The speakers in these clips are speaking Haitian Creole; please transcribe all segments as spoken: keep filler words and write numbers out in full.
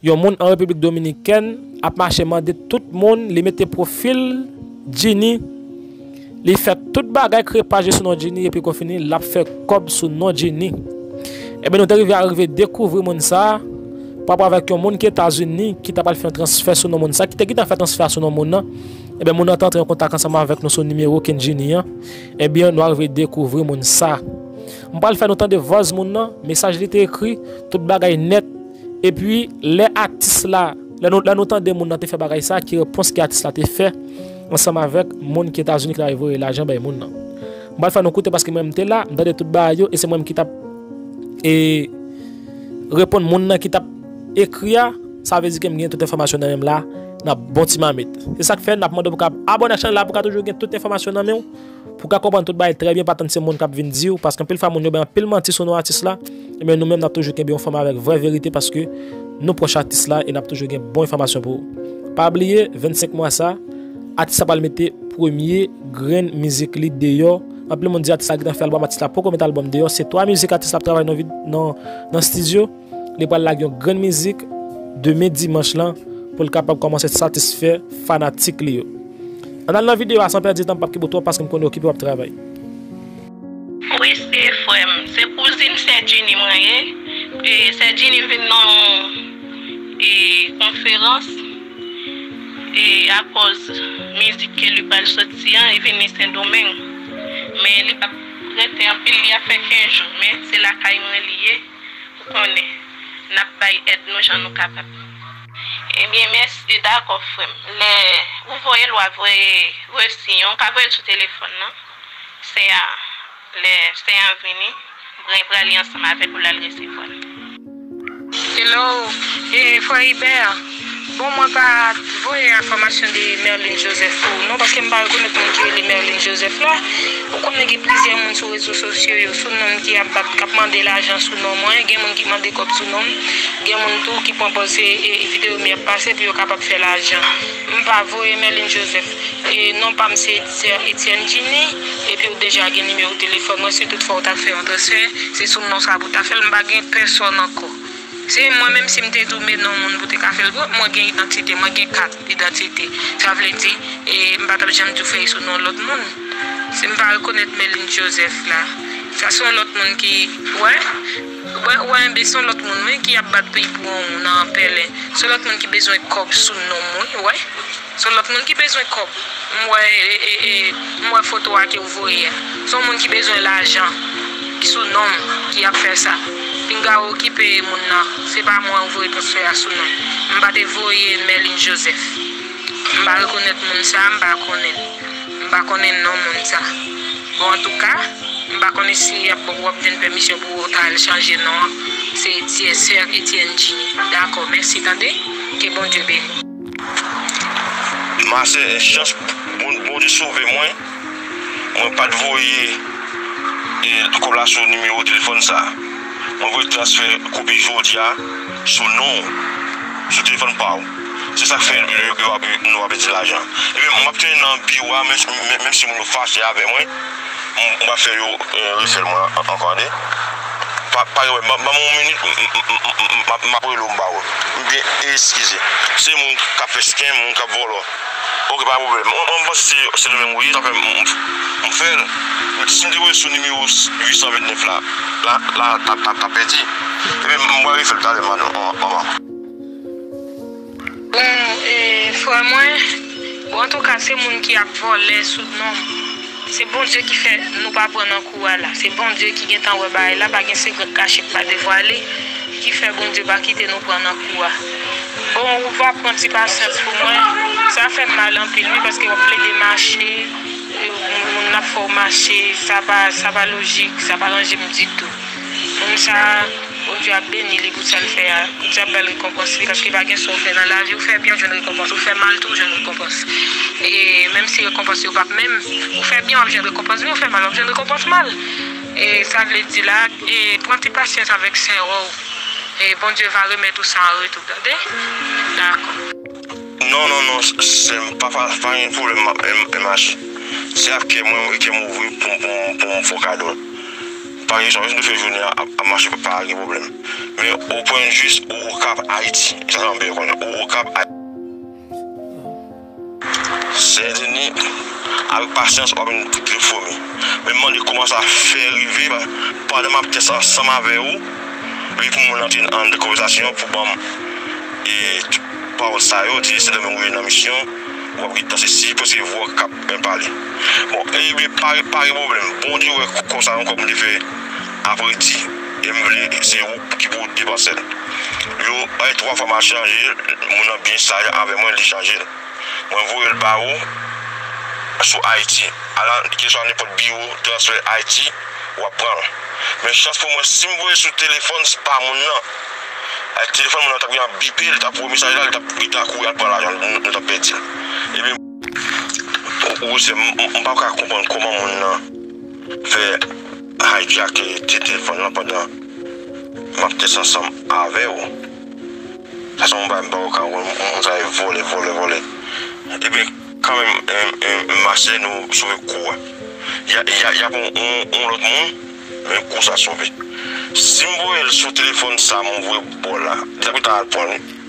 Yon moun an Repiblik Dominikèn ap mache mande tout moun, li mete pwofil Djini, li fè tout bagay, kreye paj li sou non Djini, epi kou fini, l ap fè kòb sou non Djini. Ebyen, nou te rive, arive dekouvri moun sa a, pa rapò avèk yon moun ki Etazini, ki ta pral fè yon transfè sou non moun sa a, ki te gentan fè transfè a sou non moun nan. Ebyen, moun nan te antre an kontak ansanm avèk nou sou nimewo Kendjini an. Ebyen, nou arive dekouvri moun sa a. M pral fè nou tande vòz moun nan, mesaj li te ekri, tout bagay nèt. Epi, lè atis la, lè nou, lè nou tande moun nan te fè bagay sa, ki repons ki atis la te fè, ansanm avèk moun ki Etazini ki ta voye lajan bay moun nan. M pral fè nou koute paske mwen, m te la, m tande tout bagay yo, e se mwen ki t ap, e, reponn moun nan ki t ap ekri a, sa vle di ke m gen tout enfòmasyon nan men m la, nan bon ti mamit. Se sa k fè n ap mande w pou ka abòne ak chanèl la, pou ka toujou gen tout enfòmasyon nan men w, pou ka konprann tout bagay trè byen, pa tann se moun k ap vin di w, paske anpil fwa moun yo bay anpil manti sou non atis la, ebyen nou menm n ap toujou kenbe yon fòm avèk vrè verite, paske nou pwòch atis la e n ap toujou gen bon enfòmasyon pou ou. Pa bliye, vennsenk mwa sa, atis la pral mete premye grenn mizik li deyò. Anpil moun di atis la gentan fè albòm, atis la poko met albòm deyò. Se twa mizik atis la ap travay nan vid-, nan, nan estidyo. Li pral lage yon grenn mizik demen dimanch lan pou l kapab kòmanse satisfè fanatik li yo. Ann al nan videyo a san pèdi tan, m p ap kenbe w twòp paske m konnen w okipe w ap travay. Wi, se frè m. Se kouzin sè Djini mwen ye. E sè Djini vin nan yon, e, konferans, e, akòz mizik ke li pral soti an, li vini Sendomeng. Men li p ap rete anpil, li ap fè kenz jou. Men se lakay mwen li ye, ou konnen. N ap bay èd nou jan nou kapab. Ebyen, mèsi, dakò, frè m. Lè ou voye l, w a voye resi an, ou ka voye l sou telefòn nan. Sè a, lè sè a vini, mwen prale ansanm avèk ou l al resevwa l. Hello, e frè Ibè, bon, mwen pa voye enfòmasyon de Merline Joseph pou ou non, paske m pa rekonèt moun ki rele Merline Joseph la. Ou konnen gen plizyè moun sou rezo sosyo yo, sou non m ki ap bat, k ap mande lajan sou non mwen, gen moun ki mande kòb sou non m, gen moun tou ki pran pòz se, e, videyo m y ap pase pou yo kapab fè lajan. M pa voye Merline Joseph. E non pa m se Etienne Djini, epi ou deja gen nimewo telefòn mwen, si tout fwa ou ta fè yon transfè, se sou non sa pou w ta fè l, m pa gen pèsòn ankò. Se mwen menm si m te di w men non moun pou te ka fè l pou mwen, gen idantite, mwen gen kat idantite. Sa vle di, e, m pa t ap janm di w fè l sou non lòt moun. Si m pa rekonèt Merline Joseph la, sa se yon lòt moun ki, wè, wè, wè, enben se yon lòt moun, wi, ki ap bat pri pou ou nan pèlen. Se yon lòt moun ki bezwen kòb sou non m, wi, wè. Se lòt moun ki bezwen kòb. M wè, e, e, e, m wè foto a ke w voye a. Se yon moun ki bezwen lajan, ki sou non m, ki ap fè sa. Pinga w okipe moun nan. Se pa mwen ou voye transfè a sou non m. M pa te voye Merline Joseph. M pa rekonèt moun sa, m pa konnen l. M pa konnen non moun sa. Bon, antouka, m pa konnen si y ap, w ap jwenn pèmisyon pou w ta al chanje non an. Se Etienne, sè Etienne Djini. Dakò, mèsi, tande. Ke Bondye beni. Mase, chans Bon-, Bondye sove mwen, mwen pa t voye, e, kòb la sou nimewo telefòn sa. Mwen voye transfè kopi jodi a sou non w, sou telefòn pa w. Se sa k fè yo, yo, yo ap, nou ap pèdi lajan. Ebyen, m ap tounen nan biwo a, menm, menm, menm si moun yo fache avè mwen, m, m pa fè yo, e, refè l mwen an-, ankò, tande. Pa, pa gen pwoblèm. Ban, ban m yon minit, m, m, m, m, m, m ap, m ap rele w, m ba w. Oubyen, eskize. Se moun k ap fè scam, moun k ap vòlò. Oke, pa gen pwoblèm. Mwen, mwen panse se, se li menm ou ye, sa fè m, m, m fè l. Men si m te voye sou nimewo uit san vennèf la, la, la, t ap, t ap, t ap pèdi. Ebyen, m pral refè l talè, manman. Bon, e, frè mwen, bon, antouka, se moun ki ap vòlè sou non m. Se Bondye ki fè nou pa pran nan kou a la. Se Bondye ki gentan wè bagay la, pa gen sekrè k kache k pa devwale, ki fè Bondye pa kite nou pran nan kou a. Bon, ou va pran ti pasyans pou mwen. Sa fè m mal anpil, wi, paske w ap plede mache, e, moun ap fè w mache, sa pa, sa pa lojik, sa pa ranje m ditou. Moun sa a, Bondye ap beni li pou sa l fè a. Bondye ap ba l rekonpans li, paske pa gen sa w fè nan lavi, ou fè byen, w jwenn rekonpans, ou fè mal tou, w jwenn rekonpans. E menm si rekonpans yo p ap menm, ou fè byen, w ap jwenn rekonpans byen, ou fè mal, w ap jwenn rekonpans mal. E sa vle di la, e pran ti pasyans avèk sè w. E Bondye va remèt ou sa an retou, tande? Dakò. Non, non, non, sè m, pa, pa, pa gen pwoblèm, M H. Se ak kè mwen, kè m ouvri pou, pou, pou m fè w kado l. Pa gen kesyon, nou fè jounen an ap, ap mache, pa gen pwoblèm. Men o pwen jis, ou Okap Ayiti. E sa, sa m bezwen konnen. Ou Okap Ayiti. Sèdini, avèk pasyans, w ap vin tout lè fòme. Men m mande kòman sa fè rive, pa-, pandan m ap tès ansanm avè ou, epi pou moun antre anndan konvèsasyon pou ban m, e, tout pawòl sa yo, di Sendomeng ou ye nan misyon, w ap gen tan, se si posib vwa k ap, e, pale. Bon, ebyen, pa, pa gen pwoblèm. Bondye wè kò sa ankò pou m te fè apre ti, e m vle se ou ki pou depanse l. Yo, e, twa fwa m al chanje l, moun nan byen saj avè mwen, li chanje l. Mwen voye l ba ou sou Ayiti. Ala, keswa nenpòt biwo transfè Ayiti, w ap pran l. Men chans pou mwen, si m voye l sou telefòn, se pa moun nan. Ay, telefòn moun nan t ap gen ap bipe, li t ap voye mesaj la, li t ap, li t ap kouri al pran lajan, nou, nou t ap pèdi l. Ebyen, ou, ou, se, m, m, m pa ka konprann kòman moun nan fè hijack te-, telefòn nan pandan m ap tès ansanm avè w. Sa se yon bagay m pa ka konprann, moun sa yo vòlè, vòlè, vòlè. Ebyen, kanmenm, em, em, m asire nou sove kou a. Y a, y a, y a pran yon, yon, yon lòt moun, men kou sa sove. Si m voye l sou telefòn sa, m voye bò la, li t ap gentan al pran li.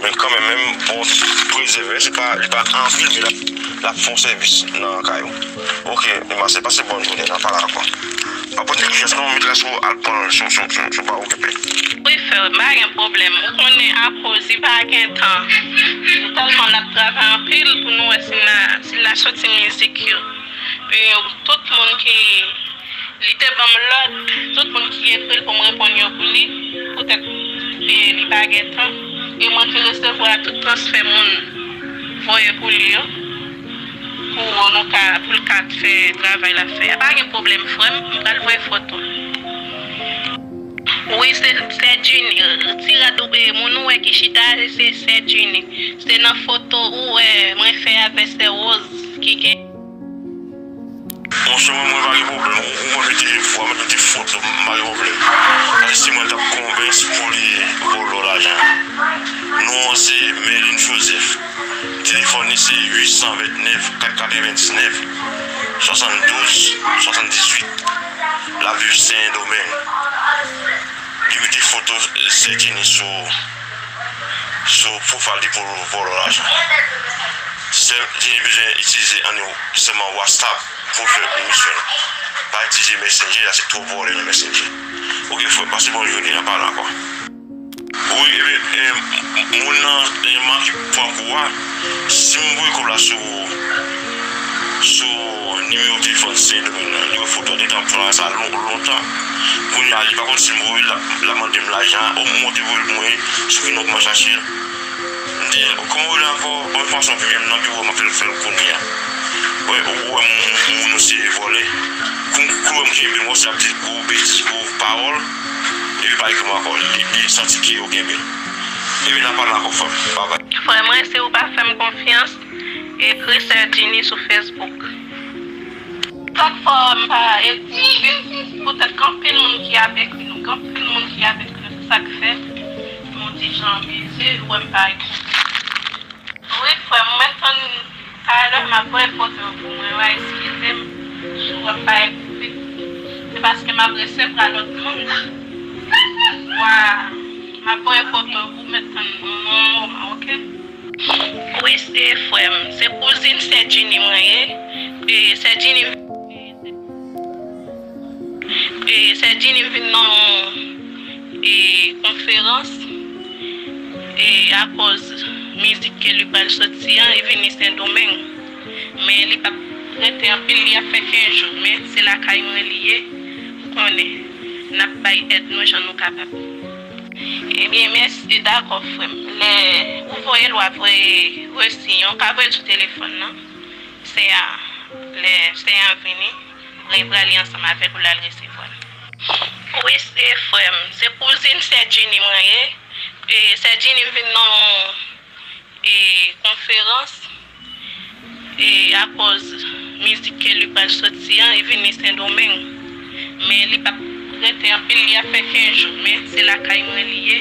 Men kanmenm, menm bon, prezève, se pa, li pa anpil, men l ap, l ap fè yon sèvis nan kay ou. Oke, Mase, pase bòn jounen, n a pale ankò. Pa pote neglijans non, met la sou al pran sou, sou, sou, sou pa okipe. Wi, frè, m pa gen pwoblèm. Ou konnen, akoz li pa gen tan. Nou tèlman n ap travay anpil pou nou wè si n a, si n a soti mizik yo. E tout moun ki, li te ban m lòd, tout moun ki ekri l pou m reponn yo pou li, poutèt, e, li pa gen tan. E mwen ki resevwa tout transfè moun voye pou li yo. Pou nou ka, pou l ka fè travay l ap fè a. Pa gen pwoblèm, frè m, m pral voye foto. Wi, se Sè Jini. Ti rad ou, e, moun ou wè ki chita, se Sè Jini. Se nan foto ou wè mwen fè avè Sè Woz ki gen. Monchè, mwen, mwen pa gen pwoblèm. Ou, ou mwen mete vwa, mwen mete foto, m pa gen pwoblèm. Paske si mwen t ap konvens pou li vòlò lajan. Non an se Merlin Joseph. Telefòn li se uit san vennèf, kat katrevendiznèf, swasanndouz, swasanndizuit. L ap viv Sendomeng. Li mete foto Sè Jini sou, sou pwofayl li pou l vòlò lajan. Sè Jini bezwen itilize annik sèlman WhatsApp pou l fè misyon l. Pa itilize Messenger, la se twòp vòlè nan Messenger. Oke, frè, pase bòn jounen, n a pale ankò. Wi, ebyen, e, moun nan, e, manke pran kou a, si m voye kòb la sou, sou nimewo telefòn Sendomeng nan, li wè foto a, li gentan pran sa lon-, lontan. Kounye a, li pa konn si m voye l, l ap, l ap mande m lajan an, o, mwen te voye l pou mwen, sou ki non pou mwen chache l. M di, kòman w rele ankò? Bon, m panse w pi byen, m nan biwo a, m ap fè l, fè l kounye a. Wè, ou wè moun, moun, moun ou se vòlè. Kou, kou wè m kenbe, m wè se ap di gwo betiz, gwo pawòl. Epi pa ekri m ankò. Li, li santi ke yo kenbe l. Epi n a pale ankò, frè m. Babay. Frè mwen, si ou pa fè m konfyans, ekri Sè Jini sou Facebook. Chak fwa m pa ekri, poutèt gen anpil moun ki ap ekri nou, gen anpil moun ki ap ekri nou, se sa k fè nou di jan mize, ou wè m pa ekri. Wi, frè m, mwen tann talè, m ap voye foto yo pou mwen, w a eskize m si w wè m pa ekri. Se paske m ap resevwa lòt moun. Wa, m ap voye foto yo pou mwen tann yon moman, oke? Wi, se frè m. Se kouzin Sè Jini mwen ye. E, Sè Jini, e, Sè Jini vin nan yon, e, konferans, e, akòz mizik ke li pral soti an, li vini Sendomeng. Men li p ap rete anpil, li ap fè kenz jou. Men se lakay mwen li ye. Ou konnen, n ap bay èd nou jan nou kapab. Ebyen, mèsi, dakò, frè m. Lè ou voye l, w a voye resi an. Ou ka voye l sou telefòn nan. Sè a, lè sè a vini, mwen prale ansanm avè l pou l al resevwa l. Wi, se frè m. Se kouzin Sè Jini mwen ye. E, Sè Jini vin nan yon, e, konferans, e, akòz mizik ke li pral soti an, li vini Sendomeng. Men li p ap rete anpil, li ap fè kenz jou. Men se lakay mwen li ye.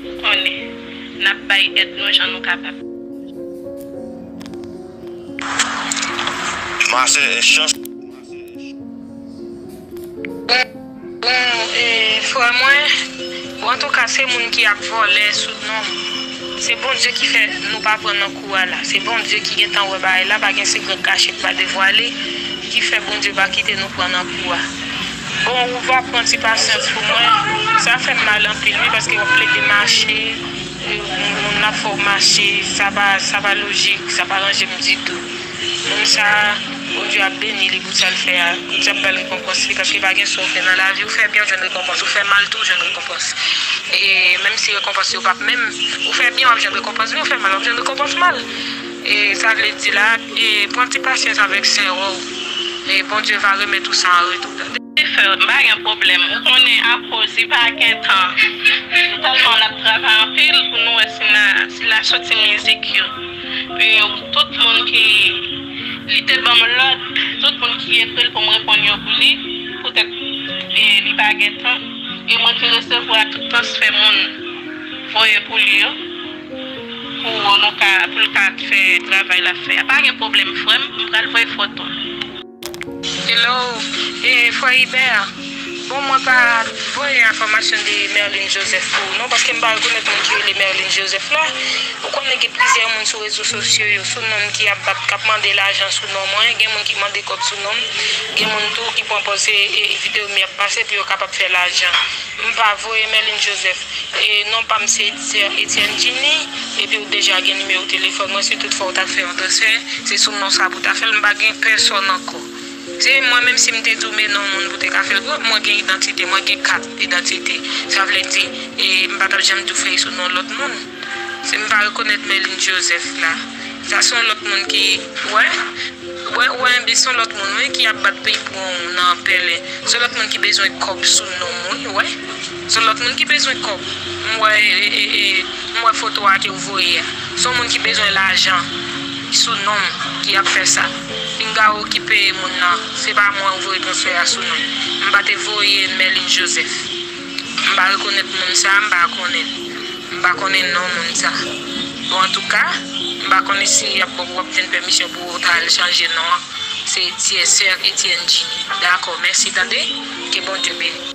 Ou konnen, n ap bay èd nou jan nou kapab. Mase, e, chans. Frè mwen, bon, antouka, se moun ki ap vòlè sou non m. Se Bondye ki fè nou pa pran nan kou a la. Se Bondye ki gentan wè bagay la, pa gen sekrè kache k pa devwale, ki fè Bondye pa kite nou pran nan kou a. Bon, ou va pran ti pasyans pou mwen. Sa fè m mal anpil, wi, paske w ap plede mache, moun ap fè w mache, sa pa, sa pa lojik, sa pa ranje m ditou. Moun sa a, Bondye ap beni li pou sa l fè a. Bondye ap ba l rekonpans li, paske pa gen sa w fè nan lavi. Ou fè byen, w jwenn rekonpans. Ou fè mal tou, w jwenn rekonpans. E menm si rekonpans yo p ap menm, ou fè byen, w ap jwenn rekonpans byen, ou fè mal, w ap jwenn rekonpans mal. E sa vle di la, e pran ti pasyans avèk sè w. E Bondye va remèt ou sa an retou, tande. Jennifer, m pa gen pwoblèm. Ou konnen akoz li pa gen tan. Li tèlman l ap travay anpil pou nou wè si n a, si l a soti mizik yo. E tout moun ki, li te ban m lòd, tout moun ki ekri l pou m reponn yo pou li, poutèt, e, li pa gen tan. E mwen ki resevwa tout transfè moun voye pou li yo, pou nou ka, pou l ka fè travay l ap fè a. Pa gen pwoblèm, frè m, m pral voye foto. Hello, e, frè Ibè, bon, mwen pa voye enfòmasyon de Merlin Joseph pou ou non, paske m pa rekonèt moun ki rele Merlin Joseph la. Ou konnen gen plizyè moun sou rezo sosyo yo, sou non m ki ap bat, k ap mande lajan sou non mwen, gen moun ki mande kòb sou non m, gen moun tou ki pran pòz se, e, videyo m y ap pase pou yo kapab fè lajan. M pa voye Merlin Joseph. E non pa m se Etienne Genie, epi ou deja gen nimewo telefòn mwen, si toutfwa ou ta fè yon transfè, se sou non sa pou ta fè l, m pa gen pèsòn ankò. Se mwen menm si m te di w men non moun pou te ka fè l pou mwen, gen idantite, mwen gen kat idantite. Sa vle di, e, m pa t ap janm di w fè l sou non lòt moun. Se m pa rekonèt Merlin Joseph la. Sa se yon lòt moun ki, wè, wè, wè, enben se yon lòt moun, wi, ki ap bat pipon nan pèlen. Se yon lòt moun ki bezwen kòb sou non moun, wè. Se yon lòt moun ki bezwen kòb. M wè, e, e, e, m wè foto a ke w voye a. Se yon moun ki bezwen lajan sou non m ki ap fè sa. Pinga w okipe moun nan. Se pa mwen ou voye transfè a sou non m. M pa te voye Merlin Joseph. M pa rekonèt moun sa, m pa konnen l. M pa konnen non moun sa. Bon, antouka, m pa konnen si y ap, w ap jwenn pèmisyon pou w ta al chanje non an. Se Etienne, sè Etienne Genie. Dakò, mèsi, tande. Ke Bondye beni.